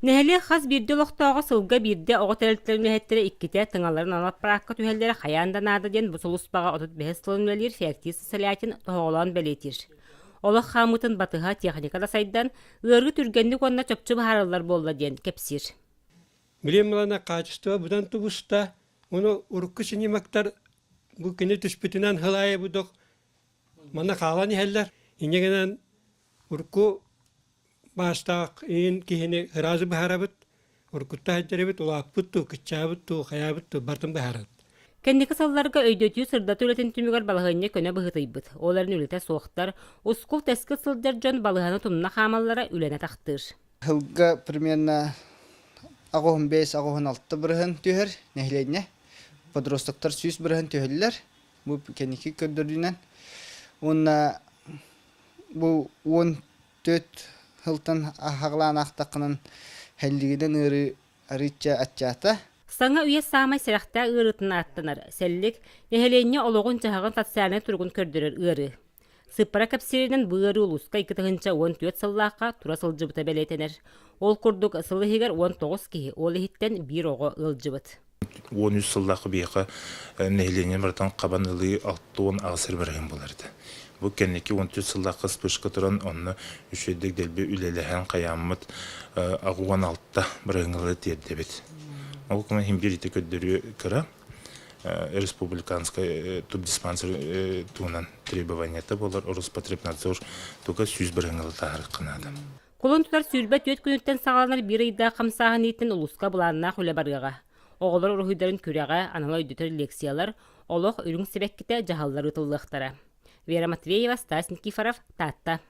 Нэһилиэк хас биирдии олохтооҕо сылга биирдэ оҕо тэрилтэлэрин үлэһиттэрэ иккитэ тыҥаларын анал аппараакка түһэллэрэ хайаан да наада диэн бу сулууспаҕа 35 сылын үлэлиир Феоктист Солятин тоһоҕолоон бэлиэтиир. Олох хаамыытын батыһа техника да сайдан, ыарыы түргэнник уонна чопчу быһаарыллар буолла диэн кэпсиир. Билим ылана качество быдан тубуста, ону урукку синимактар бу кини түспүтүнэн сыл аайы будок манна хаалан иһэллэр. Инньэ гынан урукку баастаах иин киһини ыраазы быһаарабыт, уруккутта сылдьарыбыт, улааппыт дуу, кыччаабыт дуу, хайаабыт дуу барытын быһаарабыт. Кэнники сылларга өйдөтүү сырдатыы үлэтин түмүгэр балаһыанньа көнө быһыытыйбыт. Ол эрэн үлэтэ суохтар, ускул-тэскил сылдьар дьон балыыһаны тумна хаамаллара үлэни атахтыыр. Сылга примерно 85-86 бырыһын түһэр нэһилиэнньэ. Подростоктар 100 бырыһын түһэллэр. Бу кэнники көрдөрүүнэн. Уонна бу 14 сылтан аһаҕалаан аахтаххынан һэллигинэн ыарыы арыычча аччаата. Саҥа үйэ саамай сэрэхтээх ыарыытын ааттанар сэллик, нэһилиэнньэ олоҕун-дьаһаҕын социальнай туругун көрдөрөр ыарыы. Сыыппара кэпсииринэн бу ыарыы улууска 2014 сыллаахха тура сылдьыбыта бэлиэтэнэр. Ол курдук, сыл иһигэр 19 киһи, ол иһиттэн биир оҕо ыалдьыбыт. 13 сыллаахха биһиэхэ нэһилиэнньэ барытын хабан ылыы 68 эрэ бырыһыан буолар этэ. Бу кэнники 14 сыллаахха вспышка туран, онно үчүгэйдик дэлби үлэлэһэн хайааммыт 86 бырыһыаҥҥа тиэрдэбит. Ол куман иһин биир ити көрдөрүү кыра республиканскай тубдиспансер туһунан требованиета буолар Роспотребнадзор туга 100 бырыһыаҥҥа таһаарыахха наада. Кулун тутар 24 күнүттэн саҕаланар биир ыйдаах хамсааһын иитин улууска былааннаах үлэ барыаҕа. Оҕолор уруһуйдарын күрэҕэ, анал өйдөтөр лекциялар, олох үрүҥ сибэккитэ дьаһаллар ыытыллыахтара. Вера Матвеева, Стас Никифоров, Таатта.